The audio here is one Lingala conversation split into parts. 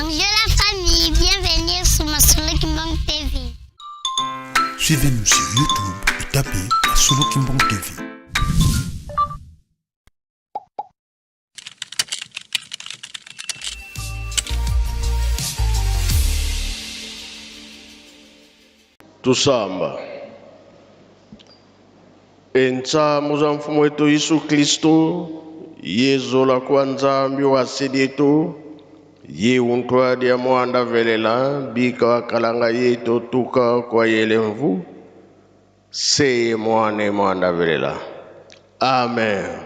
Bonjour la famille, bienvenue sur Masolo Kimbang TV. Suivez-nous sur YouTube et tapez Masolo Kimbang TV. Tusamba. Entsamu za mfumu wetu Yesu Kristo yezola kwa Nzambi wa asili yetu ye untwadi ya mwanda velela bika wakalanga yetu tuka kwa yele mvu seye mwane mwanda velela. Amen.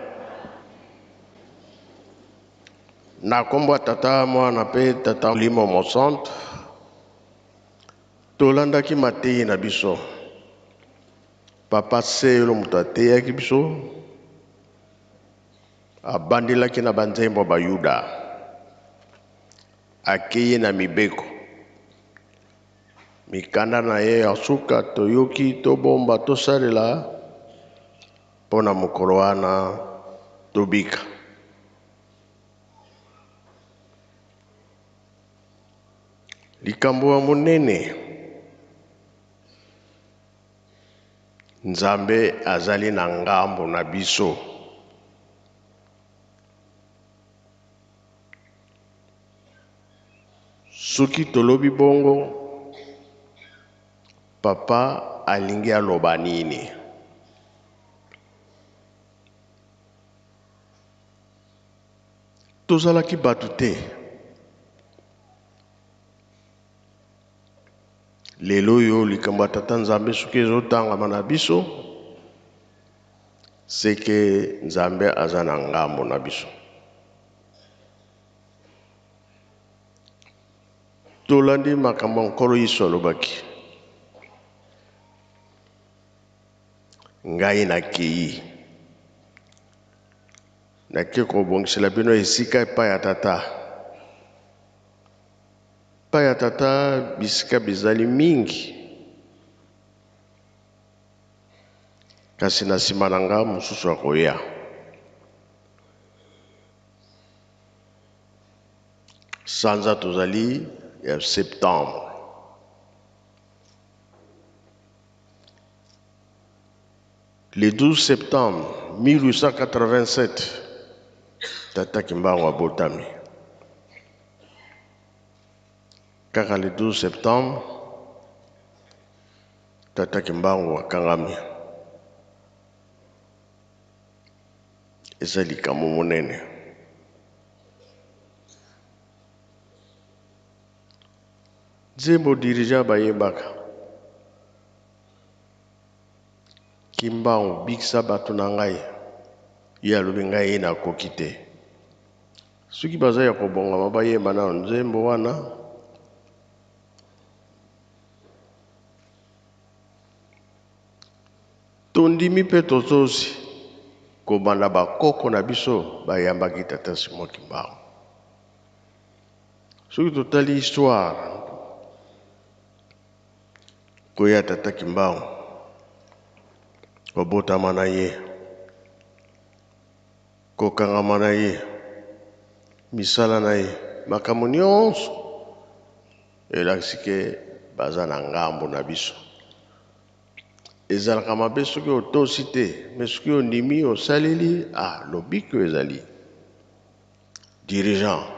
Na kombo ya Tata, Mwana pe Tata Molimo Mosantu, tolandaki mateyi na biso. Papa Seyolo moto ateyaki biso, abandelaki na banzembo ya Bayuda, akei na mibeko. Mikanda na ye ya suka toyoki, tobomba, tosalela mpo na mokolo wana tobika. Likambo ya monene, Nzambe azali na ngambo na biso. Soki tolobi bongo, papa alingi aloba nini? Tozalaki bato te. Lelo oyo likambo ya Tata Nzambe soki ezotangama na biso, seke Nzambe aza na ngambo na biso. Tolandi makambo ya Nkolo Yesu alobaki, ngai nakei, nake kobongisela bino esika epai ya Tata. Epai ya Tata bisika bizali mingi, kasi na nsima na nga mosusu akoya. Sanza tozali ya septembre. Le 12 septembre 1887, Tata Kimbangu abotami. Kaka le 12 septembre, Tata Kimbangu akangami. Eza likambo monene. Nzembo dirigeant bayembaka. Kimbangu bikisa bato na ngai. Ye alobi ngai ye nakoki te. Soki baza ya kobongama bayemba nano nzembo wana. Tondimi mpe totosi kobanda bakoko na biso bayambaki Tata Simon Kimbangu. Soki totali histoire koya Tata Kimbangu, kobotama na ye, kokangama na ye, misala na ye, makambo nyonso elakisi ke baza na ngambo na biso. Ezalaka mabe soki otosi te, mais soki ondimi osaleli, ah, lobiko ezali. Dirigeant.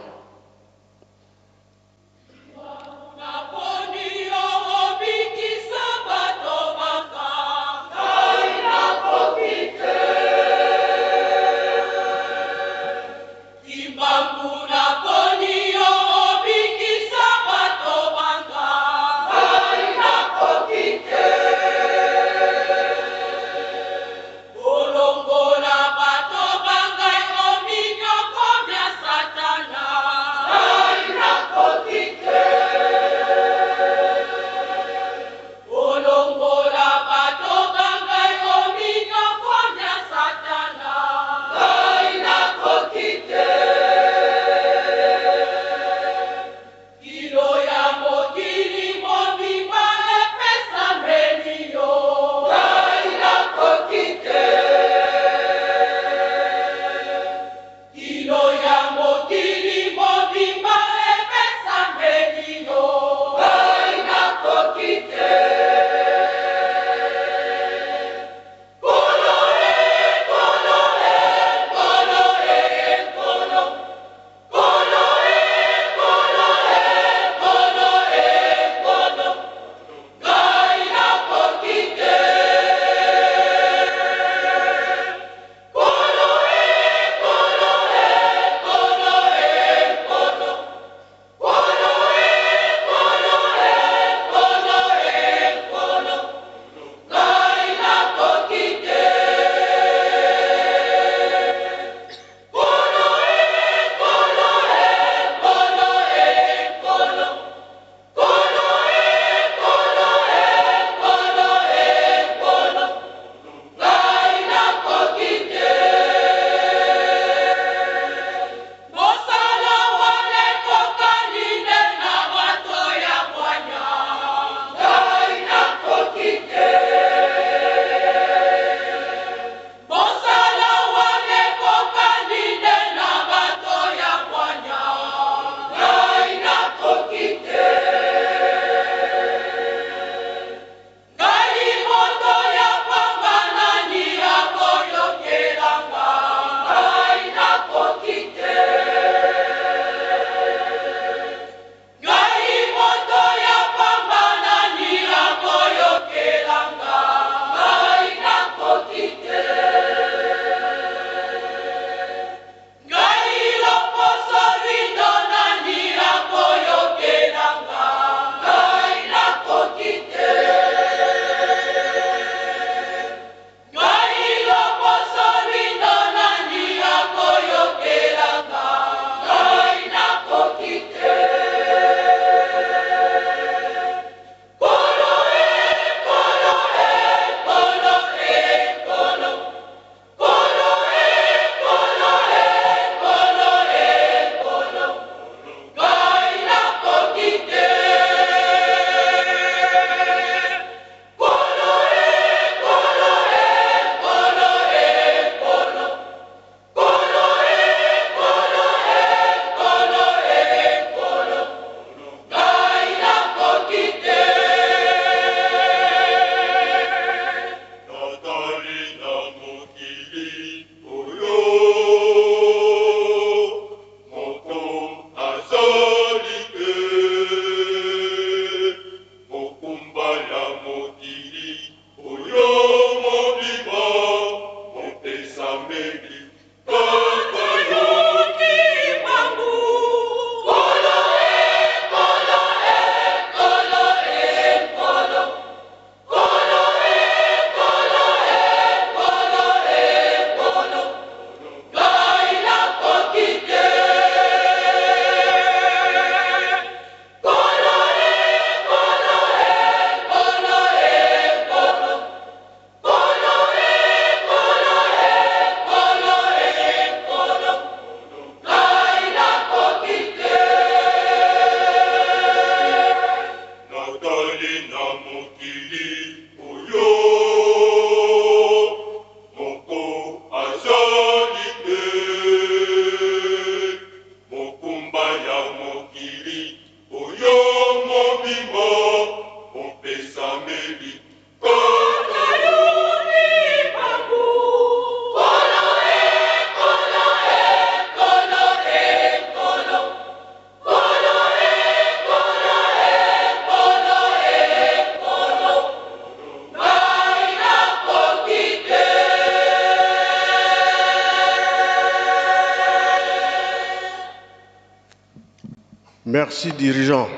Merci dirigeant.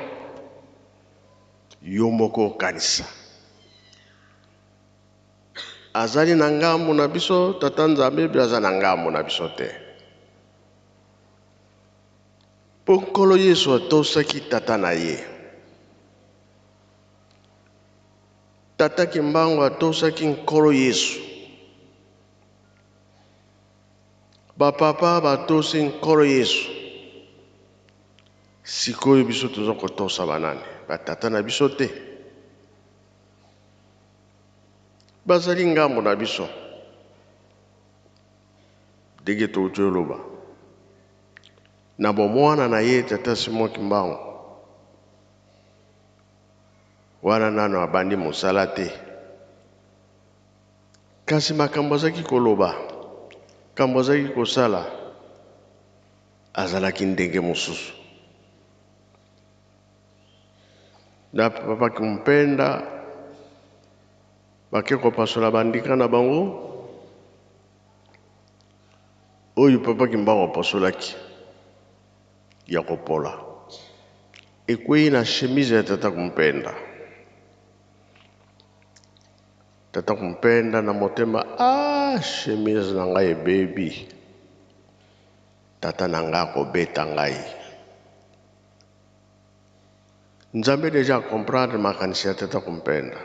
Yo moko okanisa. Azali na ngambo na biso, Tata Nzambe mpe aza na ngambo na biso te. Mpo Nkolo Yesu atosaki Tata na ye. Tata Kimbangu atosaki Nkolo Yesu. Ba papa batosi Nkolo Yesu. Sikoyo biso toza kotosa banani? Ba tata na biso te. Bazali ngambo na biso. Ndenge touti oloba. Na bomwana na ye tata Simon Kimbangu wana nano abandi mosala te. Kasi makambo azalaki koloba, makambo azalaki kosala, azalaki ndenge mosusu. Na papa Kimpenda bake kopasola bandika na bango oyo papa Kimbangu apasolaki ya kopola ekwei na chemise ya tata Kumpenda. Tata Kumpenda na motema, ah, chemise na ngai ebebi, tata na ngai akobeta ngai. Nzambe deja comprendre makanisi ya tata Kumpenda,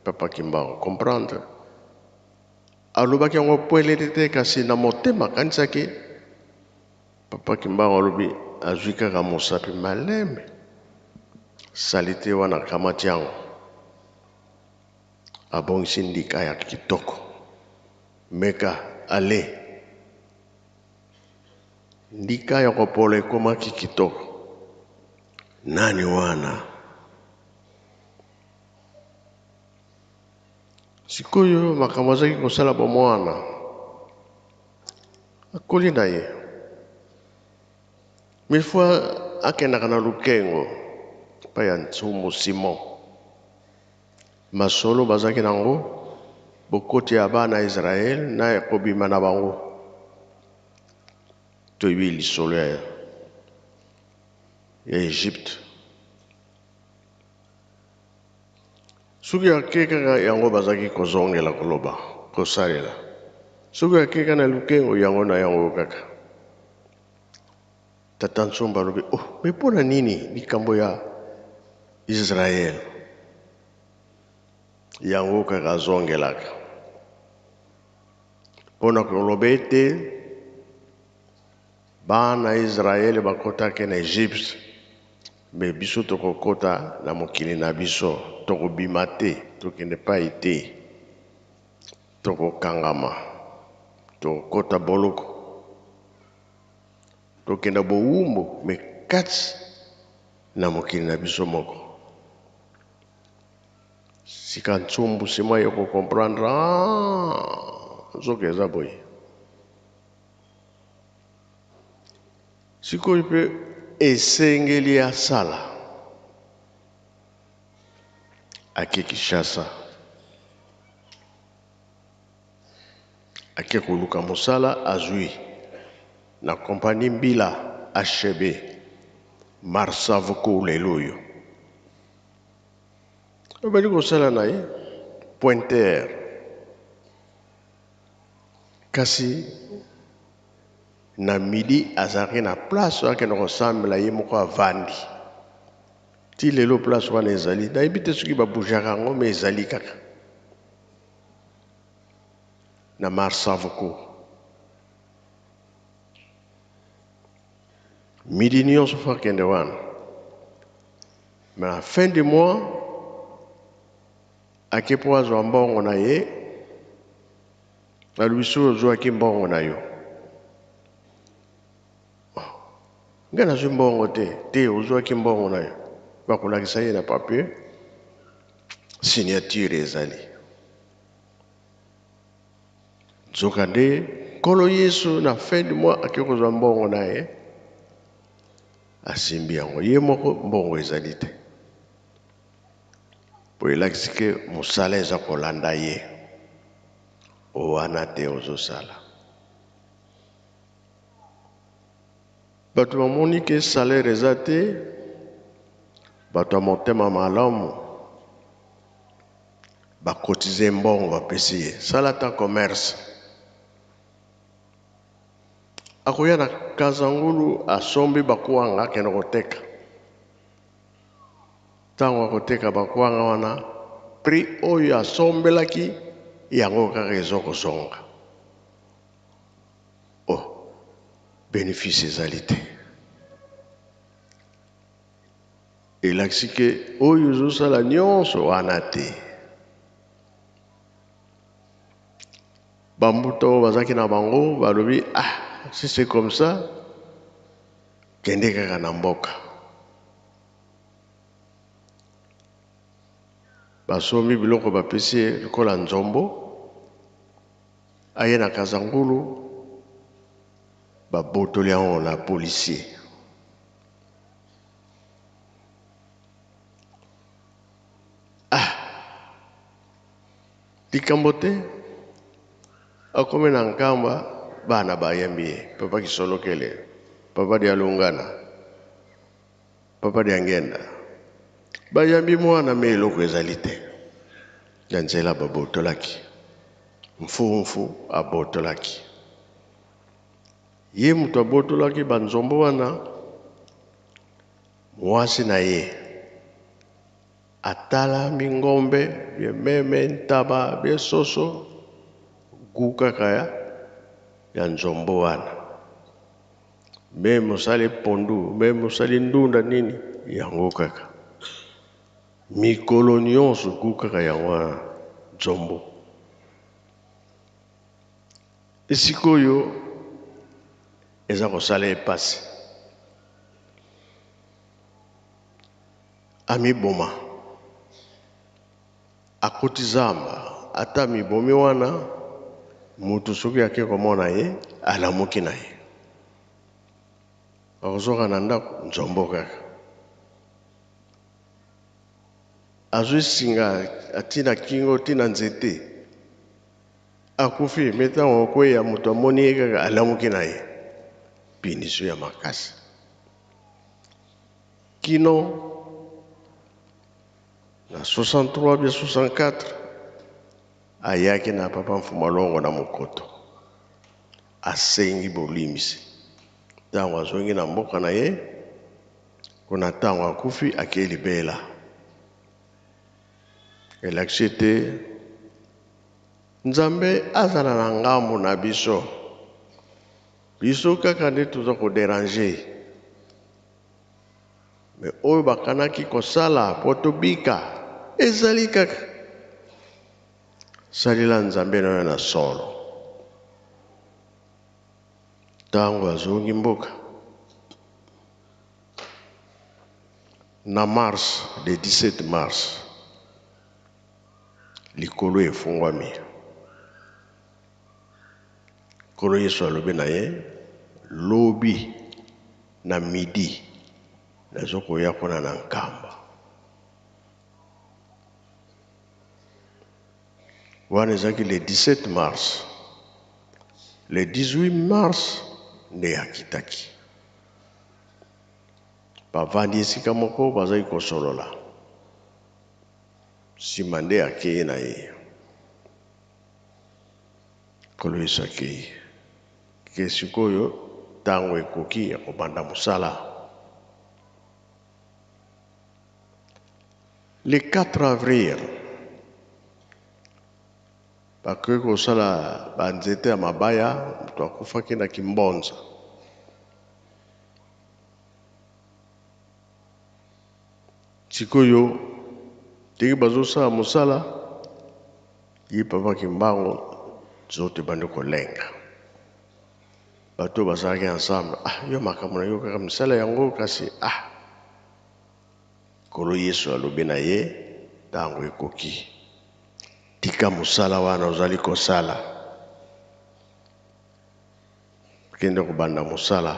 papa Kimbangu comprendre. Alobaki yango pwelele te, kasi na motema akanisaki. Papa Kimbangu alobi azwi kaka mosapi malembe, salite wana akamati yango, abongisi ndika ya kitoko, meka ale ndika ya kopola ekomaki kitoko. Nani wana? Sikoyo makambo azalaki kosala bomwana, akoli na ye mille fois akendaka na Lukengo epai ya Ntsumbu Simon. Masolo bazalaki nango bokoti ya bana Israël na kobima na bango. Toyebi lisolo ya Egypte. Soki ake kaka yango bazalaki kozongela koloba, kosalela. Soki ake kaka na Lukengo yango na yango kaka. Tata Nsomba alobi, oh, mais mpo na nini likambo ya Israël yango kaka azongelaka? Mpo na koloba ete bana Israël bakotaki na Egypte, mais biso tokokota na mokili na biso, tokobima te, tokende pai te, tokokangama, tokokota boloko, tokenda bowumbu, mais kati na mokili na biso moko. Sika Ntsumbu nsima ye kocomprendre, ah, nzoka eza boye. Sikoyo mpe esengeli asala. Ake Kinshasa, ake koluka mosala, azwi na compagnie Mbila HB Marsavco lelo oyo. Obali kosala na ye pointeur, kasi na midi azalaki na place oyo akende kosambela ye moko avandi. Ti lelo place wana ezali, nayebi te soki babougeaka yango, mais ezali kaka na Marsavco. Midi nyonso fo akende wana, mais na fin du mois ake mpo azwa mbongo na ye. Alobi soki ozwaki mbongo na yo, ngai nazwi mbongo te. Te, ozwaki mbongo na yo, bakolakisa ye na papier, signature ezali. Nzokande Nkolo Yesu na fin du mois ake kozwa mbongo na ye, asimbi yango ye moko, mbongo ezali te. Po elakisi ke mosala eza kolanda ye, wana te ozosala. Bato bamoni ke salaire eza te, Bato ya motema malamu bakotize mbongo, bapesi ye, sala ata commerce. Akoya na Kazangulu, asombi bakwanga, akende koteka. Ntango akoteka bakwanga wana, prix oyo asombelaki yango kaka ezokozonga. Oh, bénéfice ezali te. Elakisi ke oyo ozosala nyonso wana te. Bambuta oyo bazalaki na bango balobi: "Ah, si c'est comme ça, kende kaka na mboka." Basombi biloko, bapesi ye lokola nzombo, aye na Kazangulu, babotoli yango na policier. Ah, likambo te. Akomi na Nkamba, bana bayambi ye, papa Kisolokele, papa Dialungana, papa Diangenda, bayambi mwana, me eloko ezali te. Na nzela babotolaki, mfumfu abotolaki ye. Moto abotolaki banzombo wana, mwasi na ye atalami ngombe, bie meme, ntaba, bie soso, gu kaka ya nzombo wana. Meme osali pondu, meme osali ndunda, nini, yango kaka mikolo nyonso, gu kaka yango wana, nzombo. Esika oyo eza kosala ye pasi, amiboma, akoti zamba. Ata mibomi wana, mutu soki ake komona ye, alamuki na ye, akozoka na ndako, nzombo kaka. Azwi singa, atina kingo, tina nzete, akufi. Me ntango akweya, moto amoni ye kaka, alamuki na ye. Punition ya makasi kino na 63 bien 64, ayaki na papa Mfumalongo na mokoto, asengi bolimbisi. Ntango azongi na mboka na ye kuna, ntango akufi, akei libela. Elakisi ete Nzambe azala na ngambo na biso. Biso kaka nde toza kodéranger, me oyo bakanaki kosala mpo tobika ezali kaka salela Nzambe na yo na solo. Ntango azongi mboka na mars, le 17 mars, likolo efungwami. Nkolo Yesu alobi na ye: "Lobi na midi nazokoya kuna na Nkamba." Wana ezalaki le 17 mars. Le 18 mars nde akitaki. Bavandi esika moko, bazali kosolola. Nsima nde akei na ye. Nkolo Yesu akei ke sikoyo ntango ekoki ya kobanda mosala. Le 4 avril, bakoki kosala banzete ya mabaya. Moto akufaki na Kimbonza. Sikoyo ndenge bazosala mosala, ye papa Kimbangu nzoto ebandi kolenga. Bato oyo bazalaki ensemble: "Ah, yo makambo na yo kaka misala yango." Kasi ah, Nkolo Yesu alobi na ye: "Ntango ekoki, tika mosala wana ozali kosala, kende kobanda mosala."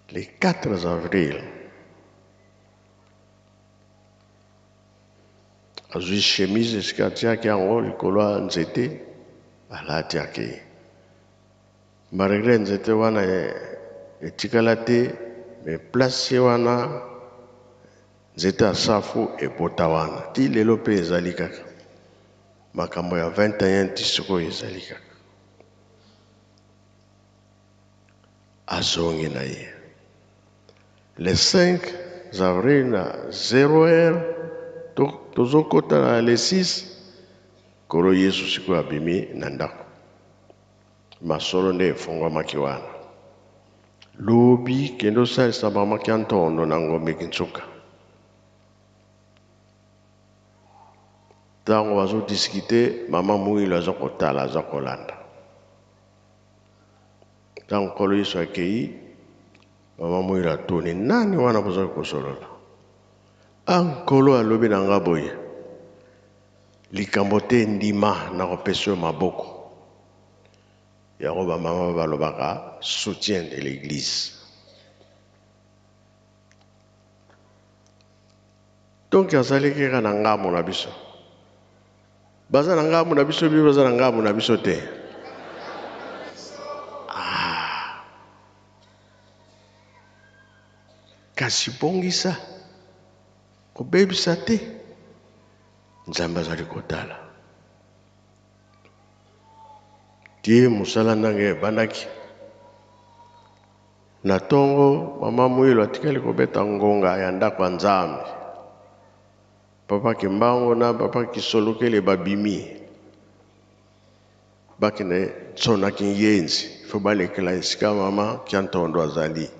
Le 4 avril, azwi chemise, esika atiaki yango likolo ya nzete, alati, akei. Malgré nzete wana etikala te, me place wana Nzete ya safu ebota wana ti lelo mpe ezali kaka. Makambo ya 21 ti sikoyo ezali kaka. Azongi na ye le 5 avril na 0 heure, tozokota na le 6. Nkolo Yesu sikoyo abimi na ndako. Masolo nde efungwamaki wana. Lobi kende osalisa mama Kiantondo na Ngombe Kintsuka. Ntango bazodiskute, mama Mwilo aza kotala, aza kolanda. Ntango Nkolo Yesu akei, mama Mwilo atuni: "Nani wana bozali kosolola?" "A, Nkolo alobi na nga boye: likambo te, ndima, nakopesa yo maboko." Yango bamama balobaka soutien de l'église. Donc azali kaka na ngambo na biso. Baza na ngambo na biso, biso baza na ngambo na biso te. Ah. Kasi bongisa, kobebisa te. Nzambe azali kotala tie. Mosala ndenge ebandaki na ntongo, mama Mwilo atikali kobeta ngonga ya ndako ya Nzambe. Papa Kimbangu na papa Kisolokele babimi, bakende ntsonaki yenzi, fo balekela esika mama Kiantondo azali.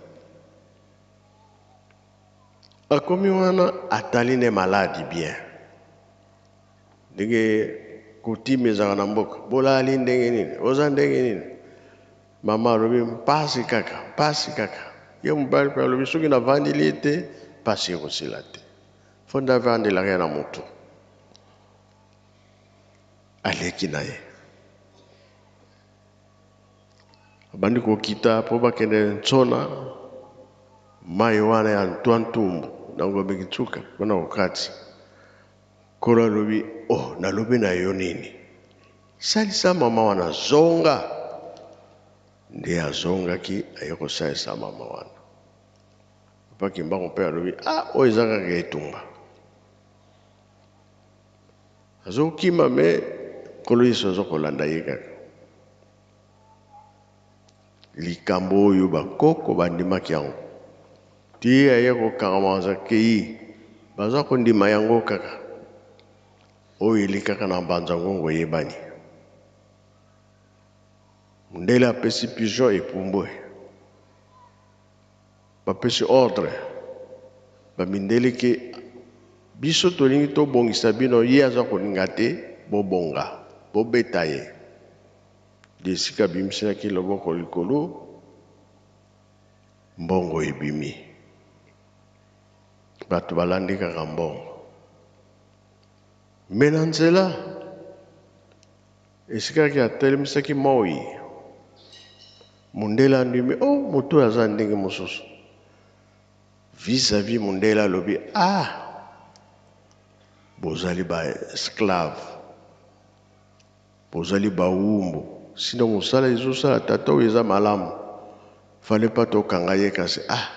Akomi wana, atali ne maladi bien, ndenge coutume ezalaka na mboka: "Bolali ndenge nini? Oza ndenge nini?" Mama alobi: "Mpasi kaka, mpasi kaka." Ye mobali mpe alobi: "Soki navandeli ye te, mpasi ekosila te, fo ndavandelaka ye na motu." Aleki na ye, abandi kokita mpo bakende ntsona mai wana ya ntwa ntumbu na Ngombe Kitsuka mpona kokati. Nkolo alobi: "Oh, nalobi na yo nini? Salisa mama wana, zonga." Nde azongaki, aye kosalisa mama wana. Papa Kimbangu mpe alobi: "Ah, oyo eza kaka etumba." Azokima, me Nkolo Yesu aza kolanda ye kaka. Likambo oyo bakoko bandimaki yango ti aye kokangama, azakei, baza kondima yango kaka. Oyo eli kaka na Mbanza Ngongo eyebani. Mondele apesi pigeon epumbwe, bapesi ordre bamindele ke biso tolingi tobongisa bino, ye aza kolinga te bobonga, bobeta ye. De esika abimiselaki loboko likolo, mbongo ebimi, bato balandi kaka mbongo. Me na nzela esikaki atelemisaki moi, mondele andimi: "O oh, moto oyo aza ndenge mosusu." Vis-à-vis mondele alobi: "Ah, bozali baesclave, bozali bawumbu, sino mosala ezosala tata oyo eza malamu, fale mpa tokanga ye. Kasi ah,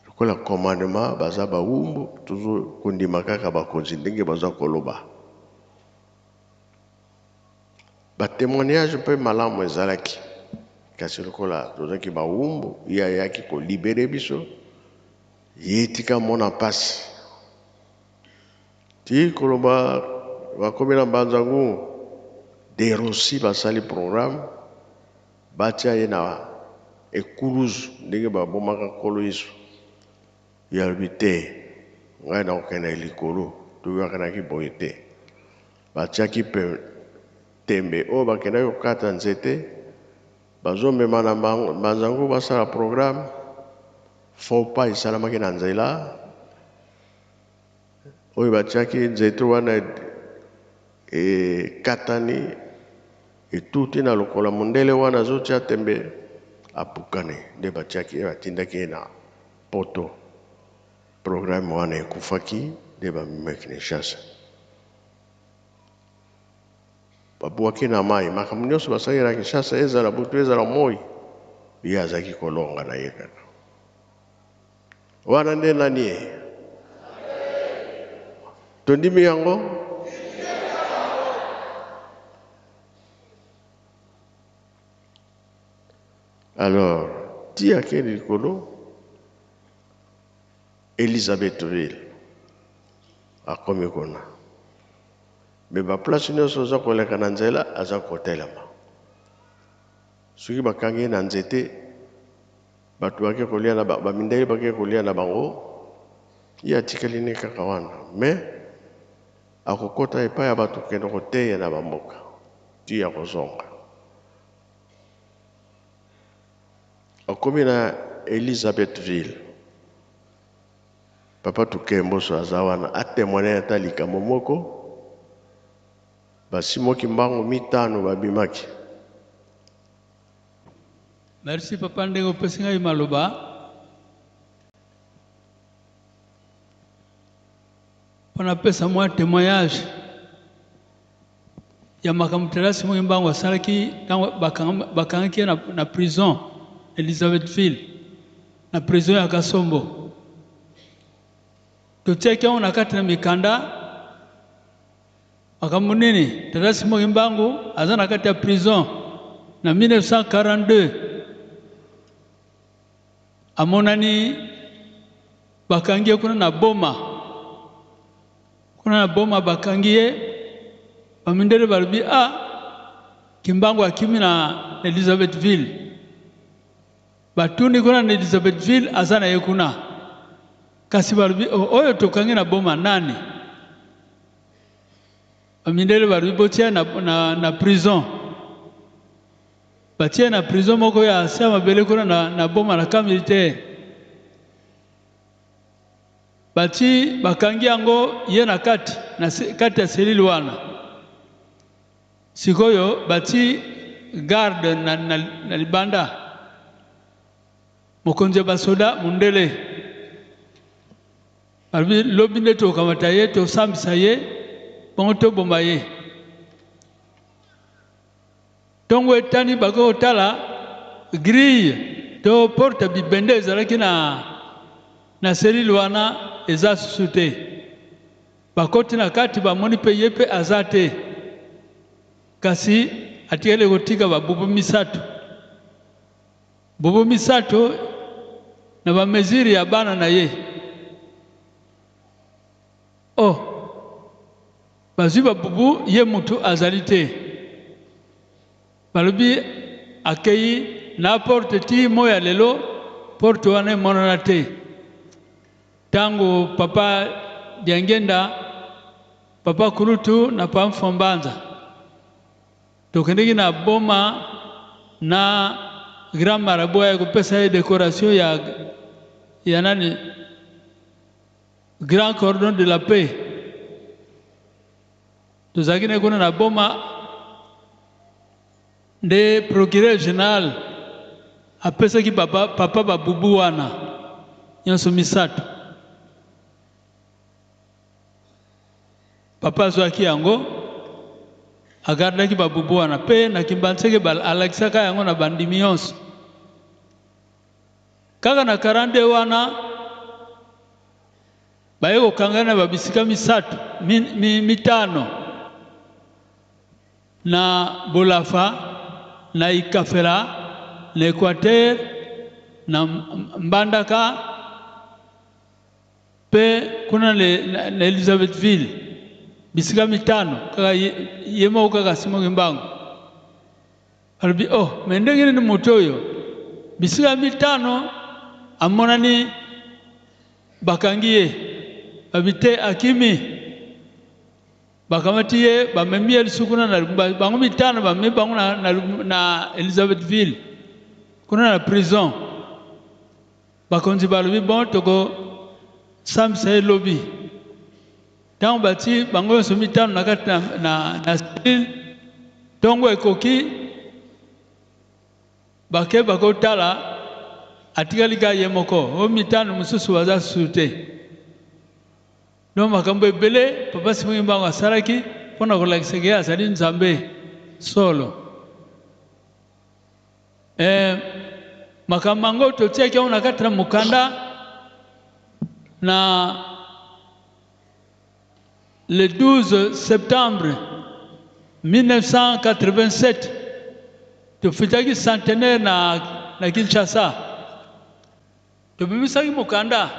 lokola commandement, baza bawumbu, tozokondima kaka bakonzi ndenge baza koloba." Batémoignage mpe malamu ezalaki, kasi lokola tozalaki bawumbu, ye ayaki kolibérer biso, ye tika mona mpasi ti koloba. Bakomi na Mbanza Ngungu, Derosi basali programme, batia ye na ekuluzu ndenge babomaka Nkolo Yesu. Ye alobi: "Te, ngai nakokende likolo, toyokanaki boye te." Batiaki mpe tembe oyo bakendaki kokata nzete, bazomema na Mbanza Ngungu, basala programme. Faux pas esalamaki na nzela oyo batiaki nzete wana, ekatani, etuti na lokola mondele wana azotia tembe, apukani. Nde batiaki ye, batindaki ye na Poto. Programme wana ekufaki, nde bamemaki Kinshasa, babwaki na mai. Makambo nyonso basalaki na Kinshasa, ezala butu, ezala moi, ye azalaki kolonga na ye kaka wana. Nde nani ye? Tondimi yango? Alors, ti akende likolo Elizabethville akomi kuna, me baplace nyonso aza koleka na nzela aza kotelema. Soki bakangi ye na nzete, bato bake kolia na bamindele bake kolia na bango, ye atikali ne kaka wana, me akokota epai ya bato kokende koteya na bamboka ti ya kozonga. Akomi na Elizabethville, Papa Tukemboso aza wana atemoigne ata likambo moko. Basimoki mbangu mitano babimaki. Merci papa ndenge opesi ngai maloba. Mpo napesa mwa témoignage ya makambo Tata Simon Kimbangu asalaki ntango bakangaki ye na prison Elizabethville, na prison ya Kasombo. Totiaki yango na kati na mikanda. Makambo nini? Tata Simon Kimbangu aza na kati ya prison na 1942, amonani bakangi ye kuna na Boma. Kuna na Boma bakangi ye, bamindele balobi a Kimbangu akimi na Elizabethville. Batuni kuna na Elizabethville, aza na ye kuna, kasi balobi oyo tokangi na Boma nani? Bamindele balobi botia na prison. Batie na prison moko ya se ya mabele kuna na Boma na camp militaire. Bati bakangi yango ye na kati, na kati ya selile wana. Sikoyo bati garde na libanda. Mokonzi ya basoda mundele balobi lobi nde tokamata ye, tosambisa ye, bongo toboma ye. Ntongo etani bakoki kotala grille to porte bibende ezalaki na selile wana eza susu te. Bakoti na kati bamoni mpe ye mpe aza te, kasi atikali kotika babubu misato, bubu misato na bamesure ya bana na ye. Oh, bazwi babubu, ye mutu azali te. Balobi akei na porte ti moya lelo porte wana emonana te. Ntango papa Diangenda, papa Kulutu na papa Mfombanza tokendeki na Boma na grand marabout ya kopesa ye décoration ya nani, grand cordon de la paix. Tozalaki na kuna na Boma nde procureur général apesaki papa babubu wana nyonso misato. Papa azwaki yango, agardaki babubu wana mpe na Kimbanseke alakisaka yango na bandimi nyonso. Kaka na 42 wana baye kokanga na babisika misato mitano na Bolafa, na Ikafela, na Équateur, na Mbandaka mpe kuna na Elizabethville, bisika mitano kaka ye moko kaka Simon Kimbangu. Alobi oh, me ndenge nini moto oyo bisika mitano amonani bakangi ye, babi te akimi. Bakamati ye, bamemi ye lisusu kuna na bango mitano, bamemi bango na Elizabethville kuna na prison. Bakonzi balobi bon, tokosambisa ye lobi. Ntango bati bango nyonso mitano na kati na cellule, ntongo ekoki, bake bakotala, atikali kaka ye moko, oyo mitano mosusu baza susu te. Donc makambo ebele papa Simon Kimbangu asalaki mpona kolakisa ke azali Nzambe solo. Makambo yango totiaki yango na kati na mokanda na Le 12 septembre 1987, tofutaki centenaire na, na Kinshasa. Tobimisaki mokanda.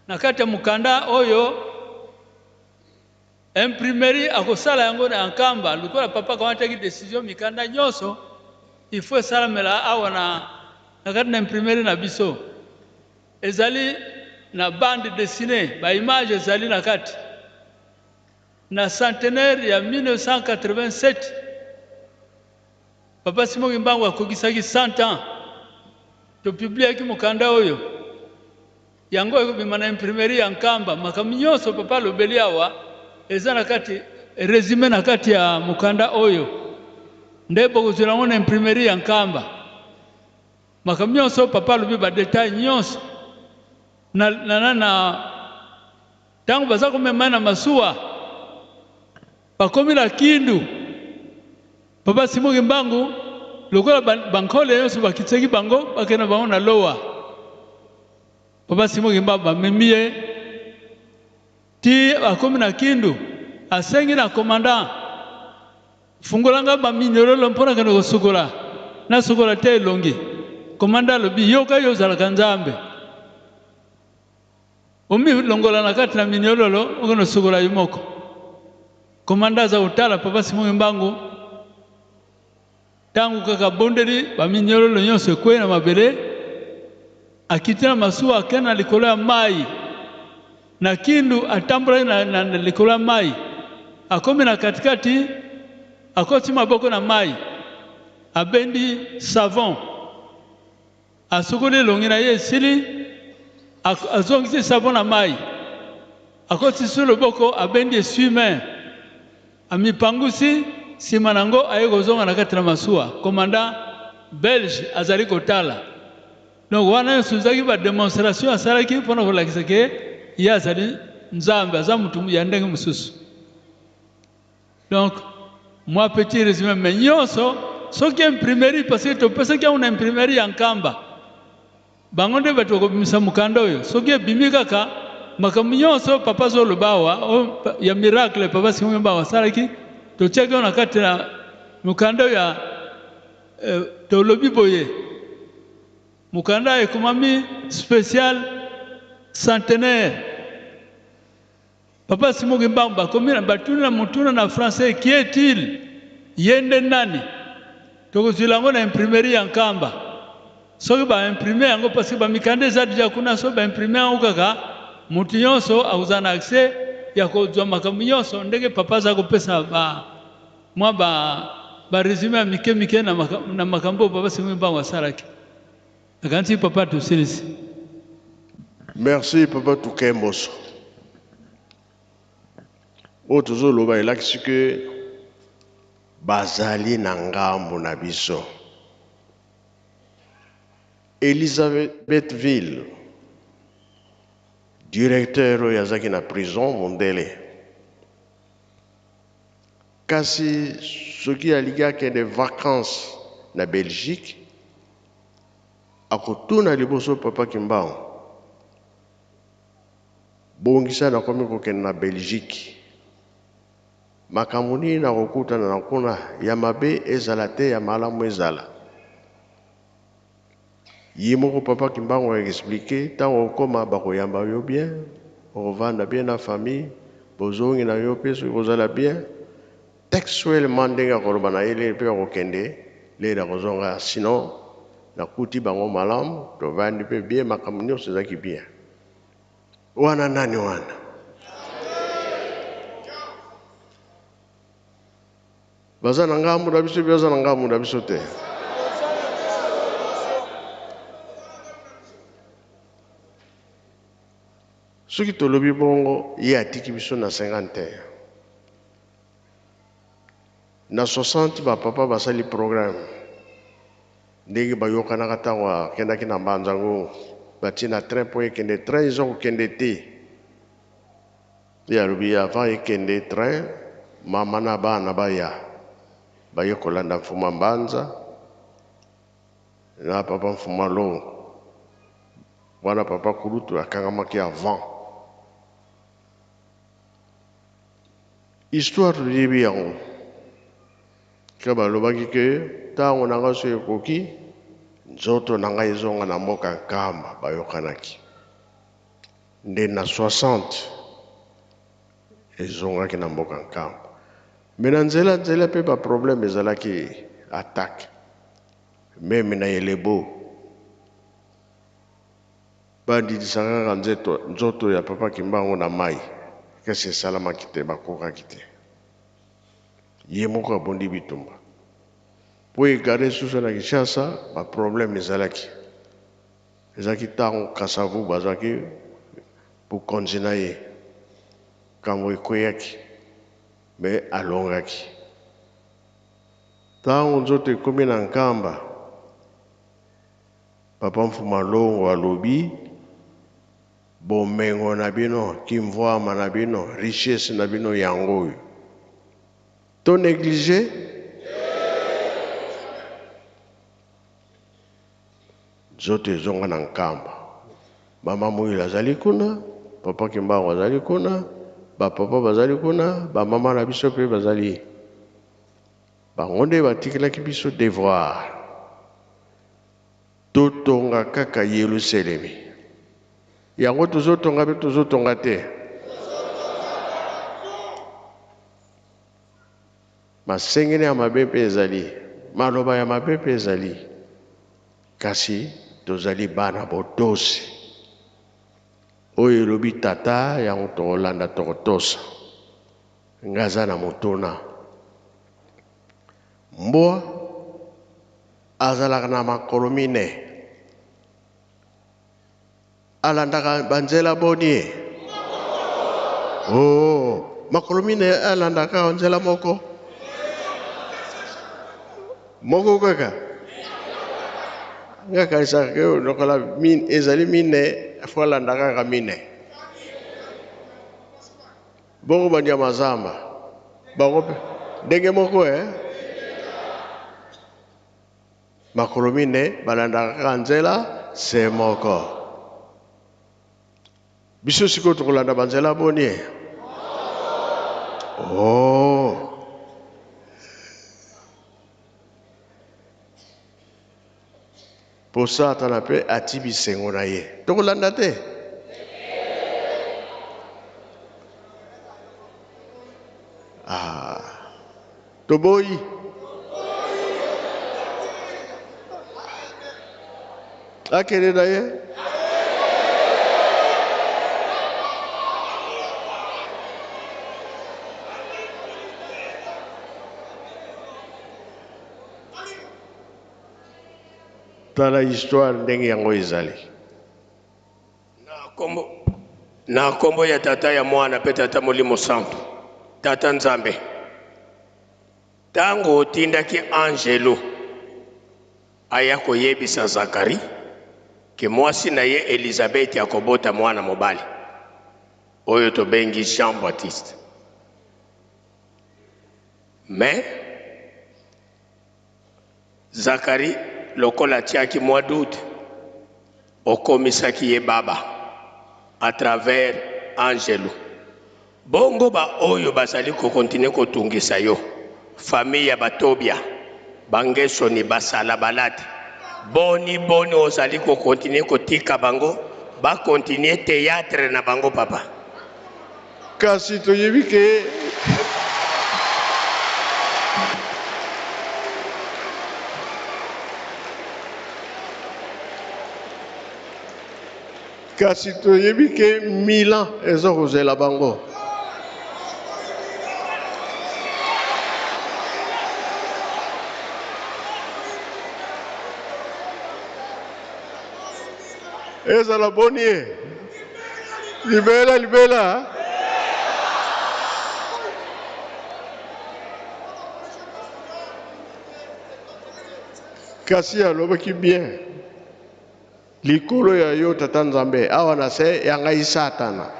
Na kati ya mokanda oyo imprimerie akosala yango na Nkamba, lokola papa akamataki decision mikanda nyonso il faut esalamela awa na, na kati na imprimerie na biso. Ezali na bande dessinee, ba images ezali na kati. Na centenaire ya 1987, Papa Simon Kimbangu akokisaki 100 ans. Topubliaki mokanda oyo. Yango ekobima na imprimerie ya Nkamba. Makambo nyonso papa alobeli awa eza na kati, resume na kati ya mokanda oyo. Nde bokozwela yango na imprimerie ya Nkamba. Makambo nyonso papa alobi, ba details nyonso. Na na na tango baza komema na masuwa, bakomi na Kindu, Papa Simon Kimbangu lokola bankole nyonso bakitisaki bango, bakenda bango na Lowa. Papa Simon Kimbangu bamemi ye ti akomi na Kindu, asengi na commandant, fungola nga ba minyololo mpo nakende kosukola, nasukola te elongi. Commandant alobi, yoka yo ozalaka Nzambe, omilongola na kati na minyololo okende kosukola yo moko. Commandant aza kotala Papa Simon Kimbangu, tango kaka abondeli, ba minyololo nyonso ekwei na mabele, akiti na masuwa, akende na likolo ya mayi. Na Kindu atambolaki na, na, na likolo ya mayi, akomi na katikati, akoti maboko na mayi, abendi savon, asukoli elongi na ye, esili, azongisi savon na mayi, akotisi su loboko, abendi essuie-main, amipangusi, sima na yango aye kozonga na kati na masuwa. Commandant belge azali kotala. Donc wana nyonso ezalaki ba demonstration asalaki mpona kolakisa ke ye azali Nzambe, aza mutu ya ndenge mosusu. Donc moi petit résumé, mais nyonso soki imprimerie, parce que topesaki yango na imprimerie ya Nkamba, bango nde bato bakobimisa mokanda oyo. Soki ebimi kaka makambo nyonso papa azoloba awa ya miracle papa Simon Kimbangu asalaki, totiaki yango na kati na mokanda oyo ya tolobi boye, mokanda ekomami spécial centenaire Papa Simon Kimbangu, bakomi na batuni na motuna na français, qui est-il, ye nde nani? Tokozwila yango na imprimerie ya Nkamba. Soki ba imprime yango, parce que ba mikanda eza deja kuna, soki ba imprime yango kaka, moto nyonso akozala na accès ya kozwa makambo nyonso ndenge papa aza kopesa ba mwa ba ba resume ya mike mike na na makambo oyo Papa Simon Kimbangu asalaki. Nakanisi papa tosilisi. Merci papa Tukemboso. Oyo tozoloba elakisi ke bazali na ngambo na biso. Elizabethville, directeur oyo azalaki na prison mondele, kasi soki alingi akende vacances na Belgique, akotuna liboso papa Kimbangu, bongisa nakomi kokende na Belgique, makambo nini nakokutana na kuna, ya mabe ezala te, ya malamu ezala. Ye moko papa Kimbangu a expliquer, tango okoma bakoyamba yo bien, okovanda bien na famille, bozongi na yo pe soki kozala bien, textuellement ndenge akoloba na ye lere pe akokende, lere akozonga, sinon nakuti bango malamu, tovandi pe bien, makambo nyonso ezalaki bien. Wana nani wana? Baza na ngambo na biso, baza na ngambo na biso te. Soki tolobi bongo, ye atiki biso na 51. Na 60 ba papa basali programme ndenge bayokanaka ntango akendaki na Mbanza Ngungu, batie na train mpo ekende, train eza kokende te. Ye alobi avant ekende train, mama na bana baya baye kolanda Mfuma Mbanza na papa Mfuma Longo. Wana papa Kulutu akangamaki avant. Histoire toyebi yango. Ke balobaki ke ntango na ngai soki ekoki, nzoto na ngai ezonga na mboka Nkamba, bayokanaki. Nde na 60 ezongaki na mboka Nkamba. Mais na nzela nzela mpe ba problème ezalaki attaque. Meme na Elebo bandidisaka kaka nzoto ya Papa Kimbangu na mai, kasi esalamaki te, bakokaki te. Ye moko abundi bitumba. Po egare susu na Kinshasa, ba problème ezalaki. Ezalaki ntango Kasavubu azwaki bokonzi na ye. Kambo ekweyaki, mais alongaki. Ntango nzoto ekomi na Nkamba, Papa Mfuma Longo alobi, bomengo na bino, kimvuama na bino, richesse na bino yango oyo. To négliger? Nzoto ezonga na Nkamba. Mama Muyila azali kuna, Papa Kimbangu azali kuna, ba papa bazali kuna, ba mama na biso pe bazali. Bango nde batikelaki biso devoir. Totonga kaka Yelusalemi. Yango tozotonga pe tozotonga te. Masengeli ya mabe mpe ezali, maloba ya mabe mpe ezali, kasi tozali bana botosi. Oyo elobi tata yango tokolanda, tokotosa. Nga aza na motuna. Mbwa azalaka na makolo mine, alandaka banzela boni ye? Oh, makolo mine alandaka nzela moko moko kaka. Nga kanisaka ke lokola ezali mine, fo alandaka kaka mine. Bongo banyama zamba bango mpe ndenge moko eh? Makolo mine balandaka kaka nzela se moko. Biso sikoyo tokolanda banzela boni eh? Oh. Po Satana pe ati bisengo na ye. Tokolanda te. Ah. Toboyi. Akende na ye. Tala histoire ndenge yango ezali. Na kombo ya Tata, ya Mwana pe Tata Molimo Santu. Tata Nzambe, tango otindaki angelo aya koyebisa Zakari ke mwasi na ye Elizabeth akobota mwana mobali oyo tobengi Jean Baptiste. Mais Zacharie lokola atiaki mwa doute, okomisaki ye baba à travers angelu. Bongo ba oyo bazali ko continuer kotungisa yo, famille ya ba Tobia, ba Ngesoni, ba Salabalate, boni boni ozali ko continuer kotika bango ba continuer theatre na bango papa? Kasi toyebi ke kasi toyebi ke Milan eza kozela bango. Ezala boni ye? Libela libela. Kasi alobaki bien. Likolo ya yo tata Nzambe, awa na se ya ngai Satana.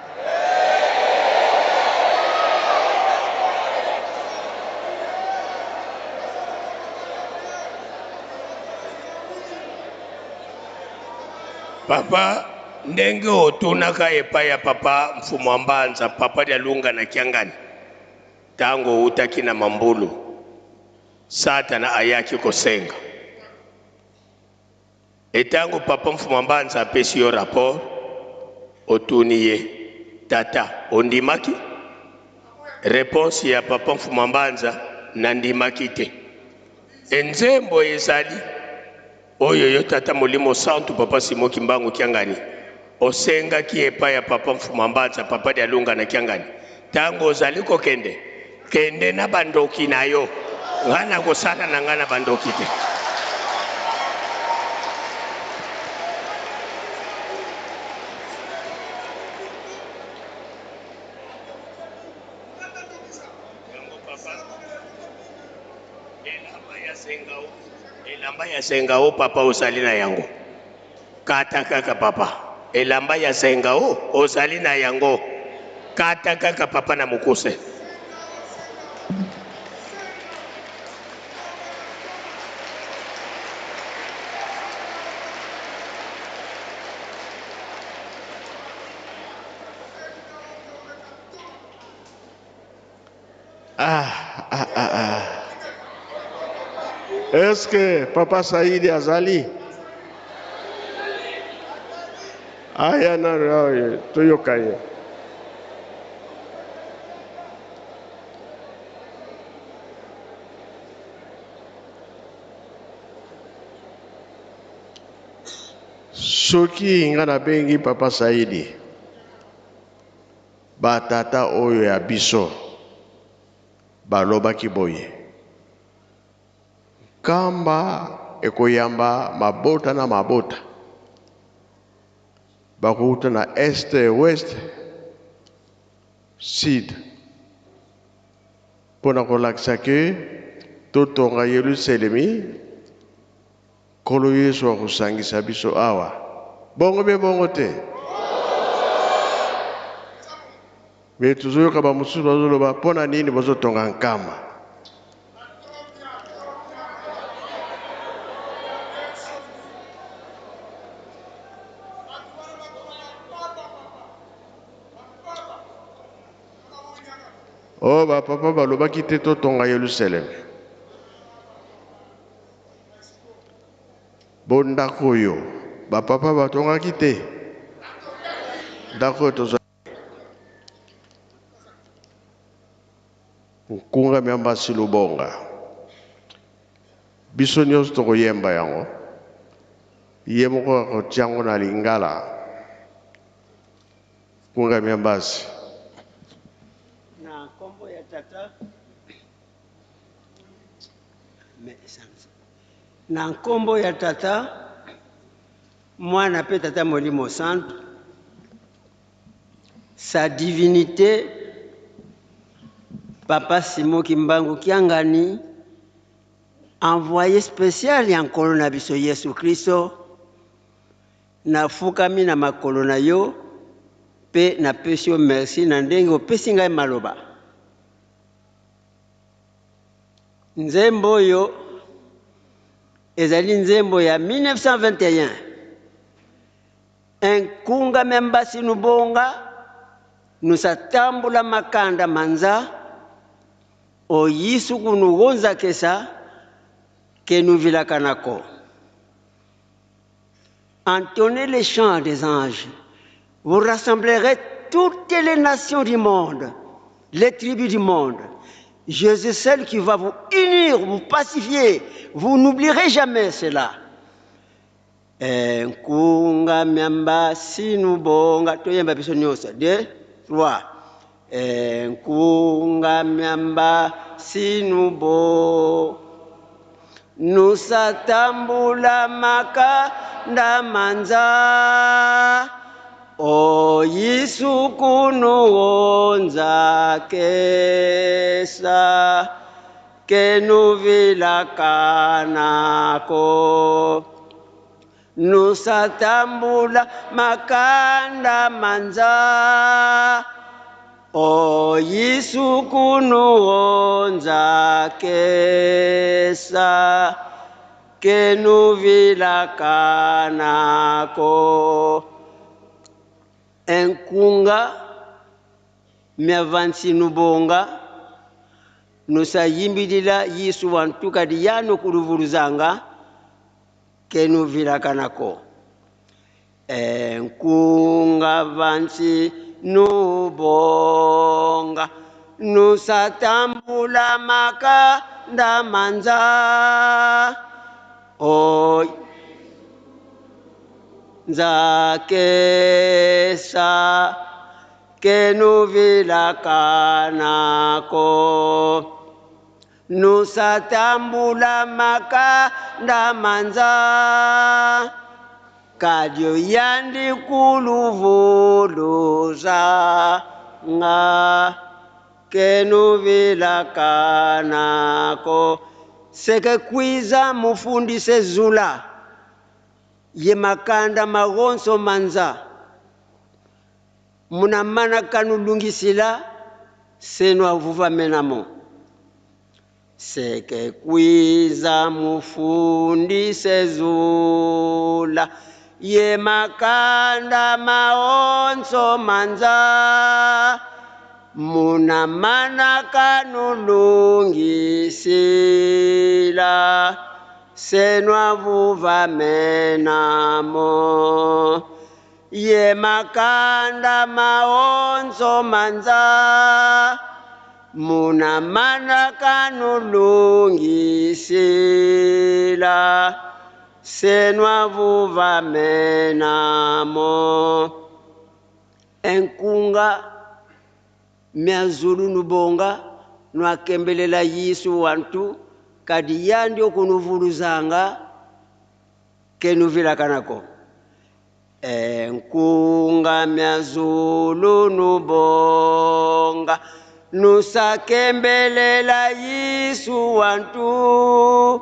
Papa, ndenge otunaka epai ya papa Mfumu Mbanza, papa Dialunga na Kiangani. Ntango owutaki na mambulu, Satana ayaki kosenga. Etango Papa Mfuma Mbanza apesi yo rapport, otuni ye, Tata, ondimaki? Reponse ya Papa Mfuma Mbanza, nandimaki te. E nzembo ezali oyo yo Tata Molimo Santu Papa Simon Kimbangu Kiangani osengaki epai ya Papa Mfuma Mbanza, Papa Dialunga na Kiangani, tango ozali kokende, kende na bandoki na yo, ngai nakosala na ngai na bandoki te. Elamba ya senga o papa ozali na yango, kata kaka papa. Elamba ya senga o ozali na yango, kata kaka papa na mokuse. Ah, ah, ah, ah. Est-ce que Papa Saïdi azali? Aya nano awa toyoka ye. Soki nga nabengi Papa Saïdi, Ba tata oyo ya biso balobaki boye, Nkamba ekoyamba mabota na mabota, bakowuta na est, ouest, sud, mpo na kolakisa ke totonga Yelusalemi, Nkolo Yesu akosangisa biso awa. Bongo be bongo te? Me tozoyoka ba mosusu bazoloba mpo na nini bozotonga nkamba? Oh, ba papa balobaki te totonga Yelusalemi. Bo ndako oyo ba papa batongaki te? Ndako oyo tozali Nkunga Miambasi Lubonga. Biso nyonso tokoyemba yango. Ye moko akotia yango na lingala. Nkunga Miambasi. Na nkombo ya Tata. Na nkombo ya Tata, Mwana mpe Tata Molimo Santu, Sa Divinite Papa Simon Kimbangu Kiangani, envoye special ya Nkolo na biso Yesu Kristo, nafukami na makolo na yo mpe napesi yo merci na ndenge opesi ngai maloba. Nzembo oyo ezali nzembo ya 1921. Enkunga mya mbasi nubonga nusatambula makanda manza oyisu kunugonzakesa ke nuvilakanako. Entonnez les chants des anges. Vous rassemblerez toutes les nations du monde, les tribus du monde. Jésus seul qui va vous unir, vous pacifier. Vous n'oublierez jamais cela. Nkunga miamba sinubonga toyemba biso nyonso 2 3 Nkunga miamba sinubo Nusatambula makanda manza Oyisu kunuonza kesa Kenuvilakanako Nusatambula makanda manza Oyisu kunuonza kesa Kenuvilakanako Enkunga miavansi nubonga Nusayimbidila Yesu wantu kadi yanu kuluvuluzanga kenuvilakanako. Enkunga vansi nubonga nusatambula makanda manza o nzakesa kenuvilakanako nusatambula makanda manza kadyo yandi kuluvuluza nga kenuvilakanako seke kwiza mufundise zula ye makanda magonso manza munamana kanulungisila senu avuva menamo seke kwiza mufundise zula ye makanda maonso manza munamana kanulungisila senwavuva menamo ye makanda maonso manza munamana kanulungisila senwavuva menamo. Enkunga miazulu nubonga nwakembelela Yesu wantu kadi yandi okunuvuluzanga kenuvilakanako. Enkunga miazulu nubonga nusakembelela Yesu wantu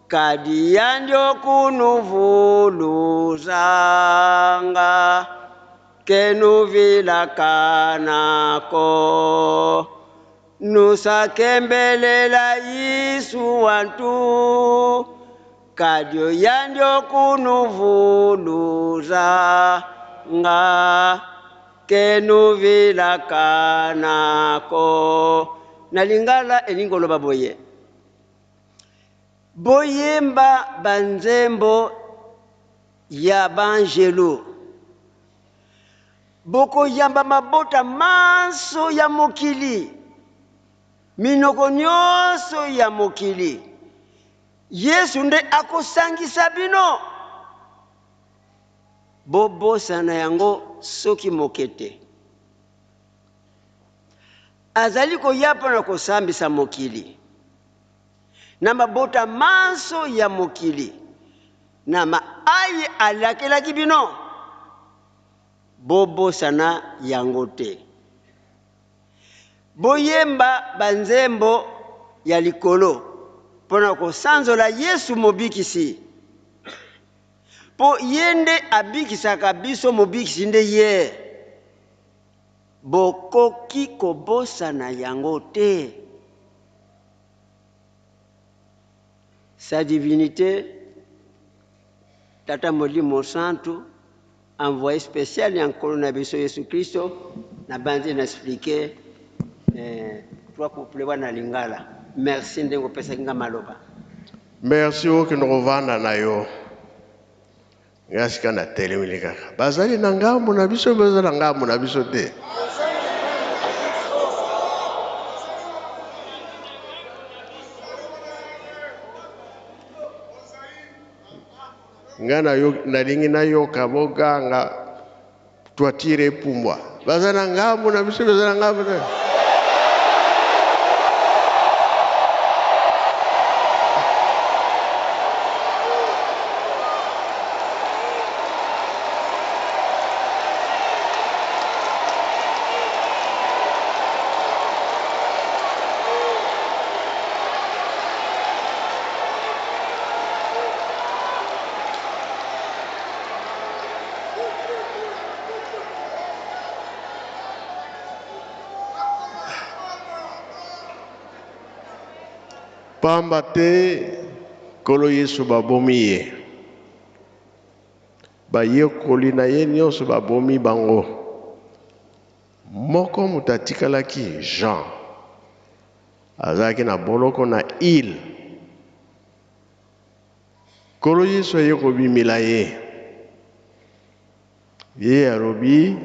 kadi yandi okunuvuluzanga kenuvilakanako. Nusakembelela Yesu wantu kadyo yandi okunuvuluzanga kenuvilakanako. Nalingala elingoloba boye boyemba banzembo ya banjelu bokoyamba mabota manso ya mokili minoko nyonso ya mokili Yesu nde akosangisa bino bobosana yango soki moke te. Azali koya mpona kosambisa mokili na mabota manso ya mokili na maayi alakelaki bino bobosana yango te. Boyemba banzembo ya likolo mpona kosanzola Yesu mobikisi, mpo ye nde abikisaka biso, mobikisi nde ye. Bokoki kobosana yango te. Sa divinité Tata Molimo Santu, envoyé spécial ya Nkolo na biso Yesu Kristo, na banzi na expliquer trois couplets wana lingala. Merci ndenge opesaki nga maloba. Merci okende kovanda na yo. Nga sika na telemeli kaka. Bazali na ngambo na biso, baza na ngambo na biso te. Nga nalingi nayoka boganga toitire epumbwa. Baza na ngambo na biso, baza na ngambo te. Pamba te Nkolo Yesu babomi ye, bayekoli na ye nyonso babomi bango, moko moto atikalaki Jean. Azalaki na boloko na ile. Nkolo Yesu aye kobimela ye. Ye alobi,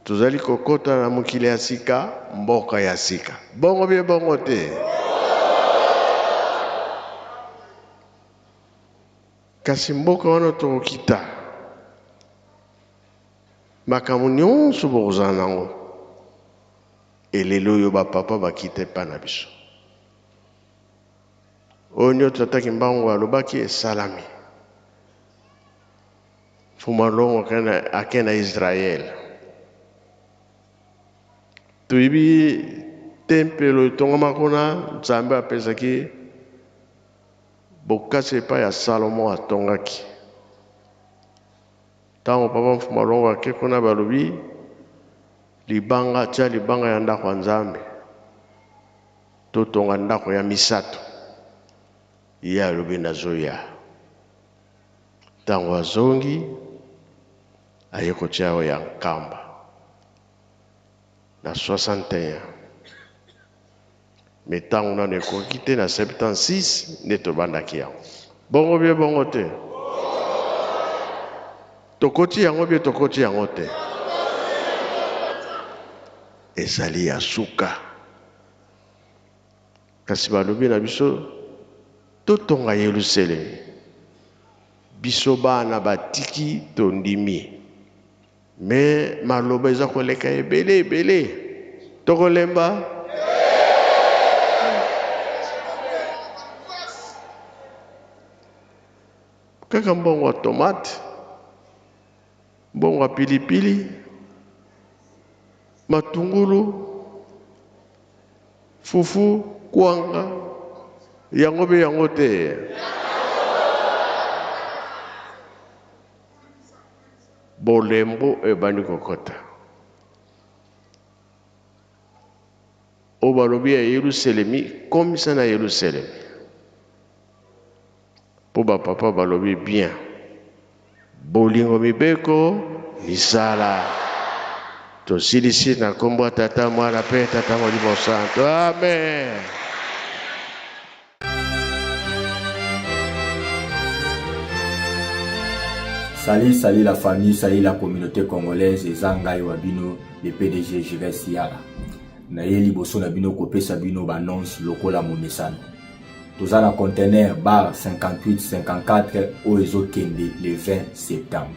tozali kokota na mokili ya sika, mboka ya sika. Bongo bie bongo te? Kasi mboka wana tokokita, makambo nyonso bokozala nango. Elelo oyo ba papa bakita epai na biso. Oyo nyoto Tata Kimbangu alobaki esalami. Mfumu Alongo ake na Israël. Toyebi tempelo etongama kuna, Nzambe apesaki bokasi epai ya Salomo atongaki. Ntango Papa Mfumu Alongo ake kuna, balobi libanga, tia libanga ya ndako ya Nzambe, totonga ndako ya misato. Ye alobi nazoya. Ntango azongi, aye kotia oyo ya Nkamba na 61. Mais ntango nano ekoki te, na 76 nde tobandaki yango. Bongo bie bongo te? Tokoti yango bie tokoti yango te? Ezali ya suka. Kasi balobi na biso totonga Yelusalemi. Biso bana batiki tondimi. Mais maloba eza koleka ebele ebele. Tokolemba? Kaka mbongo ya tomate, mbongo ya pilipili, matungulu, fufu, kwanga, yango be yango te. Bolembo ebandi kokota. Oyo balobi ya Yelusalemi, komisa na Yelusalemi. Po ba papa balobi bien. Bolingo mibeko misala. Tosilisi na kombo ya Tata, Mwana pe Tata Molimo Santo. Amen. Salut, salut la famille, salut la communauté congolaise, eza ngai wa bino le PDG Jires Yala. Naye liboso na bino kopesa bino ba annonce lokola momesano. Toza na conteneur bar 58 54 oyo ezokende le 20 septembre.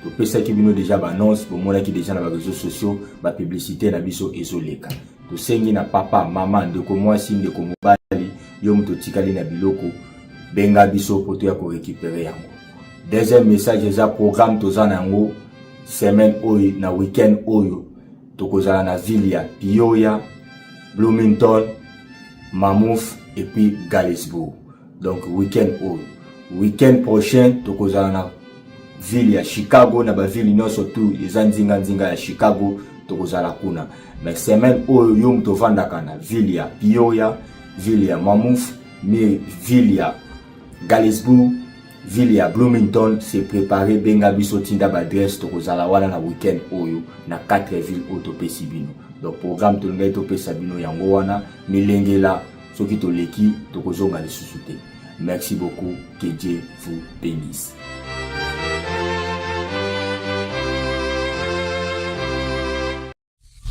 Topesaki bino deja ba annonce, bomonaki deja na ba réseaux sociaux, ba publicité na biso ezoleka. Tosengi na papa, mama, ndeko mwasi, ndeko mobali, yo moto otikali na biloko, benga biso po toya ko récupérer yango. Deuxième message eza programme toza na yango semaine oyo na week-end oyo tokozala na ville ya Peoria, Bloomington, Mammoth et puis Galesburg. Donc week-end oyo. Week-end prochain tokozala na ville ya Chicago na ba ville nyonso tout eza nzinga nzinga ya Chicago tokozala kuna. Mais semaine oyo yo moto ovandaka na ville ya Peoria, ville ya Mammoth, ville ya Galesburg, ville ya Bloomington, se préparer, benga biso, tinda ba adresse, tokozala wana na week-end oyo na 4 villes oyo topesi bino. Donc programme tolingaki topesa bino yango wana, milengela soki toleki tokozonga lisusu te. Merci beaucoup, que Dieu vous bénisse.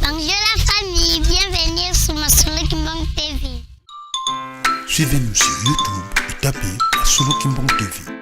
Bonjour la famille, bienvenue sur Masolo Kimbang TV. Suivez-nous sur YouTube et tapez Masolo Kimbang TV.